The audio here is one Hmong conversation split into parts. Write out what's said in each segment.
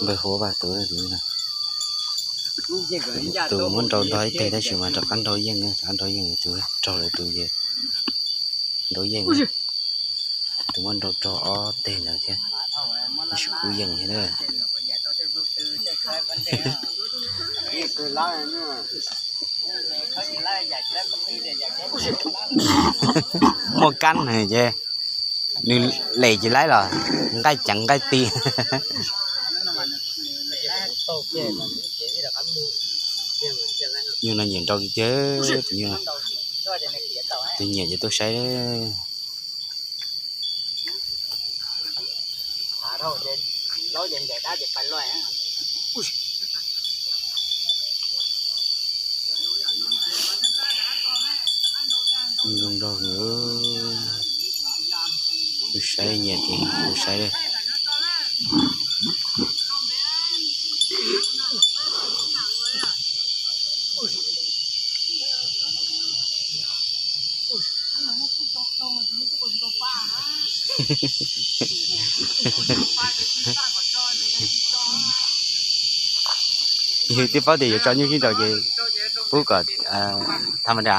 Npawg Huab Vaj tus, tus muab nrau ntog ib teg tab sis mas rov qab nrau yeej, rov qab nrau yeej, tus raug lawm tus nrau yeej, tus muab nrau raug ob teg ntawd thiab, tab sis kuj yeej thiab na. Muaj kab ces nws lem tsis laib los nqaij ceev nqaij ti. Nyuj no nyiam nrau tiag tiag, tus nyuj no. Tus nyiam ces tuaj saib. Zoo nraug, tus saib nyiam ces tus saib li. Yus twb paub tias yuav tso nyuj sib nraus ces pub kom tham ma da.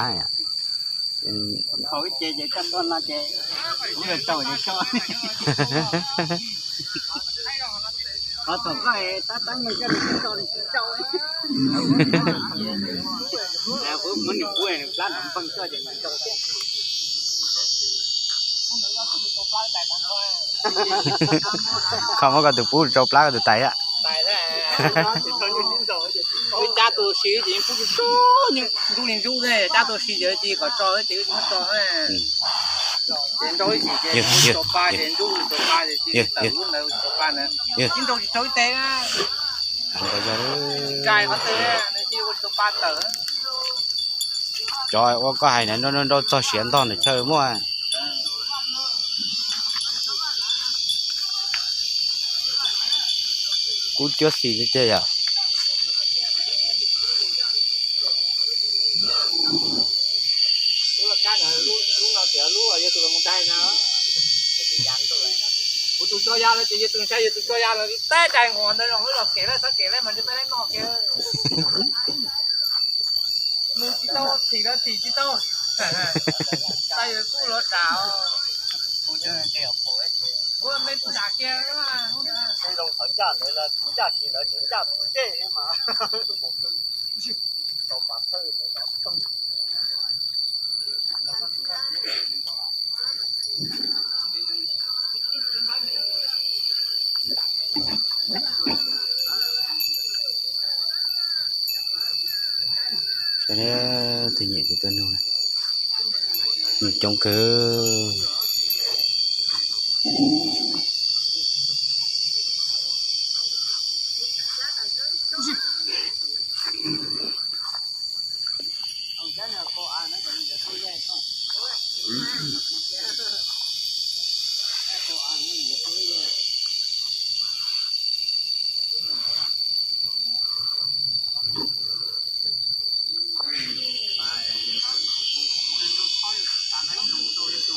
Kho muab koj tus pub rau plab koj tus tais a. Wb cab tuaj si ces yeej pub tsuj tsuag, ntsuj li ntsuj ne, cab tuaj si ces cia kom tso ces wb tsis muab tso. Ces nrau ib chim ces tso pa ces ntsuj, tso pa ces cia li tawm lub ntawd tso pa ntawd, tsis nrau tsis tshau ib teg na. Rais qhov twg nws cia li ua tso pa tawm. Cov uas koj hais na, nrau nrau txog siav ntog ntawm chaw muaj. Kub cuab xis li tiag yom. Kuv tus tso ya lawm ces yog tus ntshai yog tus tso ya lawm, teb dais nqos ntawd los los kev lawm, txhob kev lawm mas ntshe peb leb noj kiag. Mus tsis tau, thim los thim tsis tau. Txawm yog kuj los dam. Kuv me kuj dam kiag. Tej zoo qhov ncaj ntawd los kuv ncaj kiag ntawd tseem ncaj tus ncej thiab mas. Tau pas thawj ntawd los toog. Saib tus nyiam ces tuaj nug, nws coob kawg.